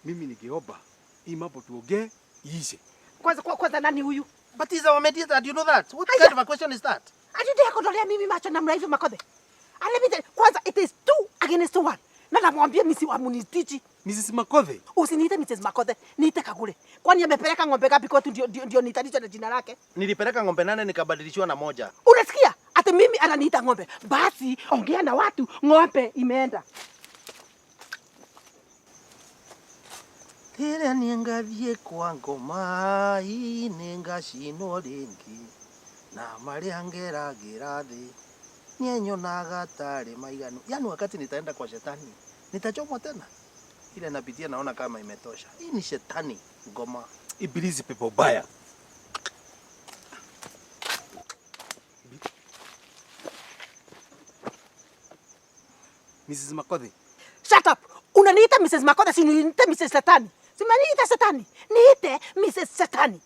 Mimi ningeomba hii mambo tuongee iishe. Kwanza kwanza nani huyu? But he's our mediator, do you know that? What Aya. Kind of a question is that? Ati kondolea mimi macho namna hivyo, Makothe? And let me tell you, kwanza it is two against one. Na namwambia misi amunitichi. Mrs. Makothe, Usiniite Mrs. Makothe, niite Kagure. Kwani amepeleka ng'ombe ngapi kwetu ndio niitanishwe na jina lake? Nilipeleka ng'ombe 8 nikabadilishiwa na moja. Unasikia? Ati mimi ananiita ng'ombe. Basi ongea na watu, ng'ombe imeenda. Rĩrĩa nĩngathiĩ kwa ngoma nĩngacinwo rĩngĩ na marĩa ngeragĩra thĩ nienyonaga tarĩ maiganu. Yani wakati nitaenda kwa shetani nitachomwa tena. Ile napitia naona kama imetosha. Hii ni shetani ngoma. Ibilisi pepo baya. Mrs. Makothe, Shut up. Unaniita Mrs. Makothe, si uniite Mrs. Satani. Si unaniita Satani. Niite Mrs. Satani.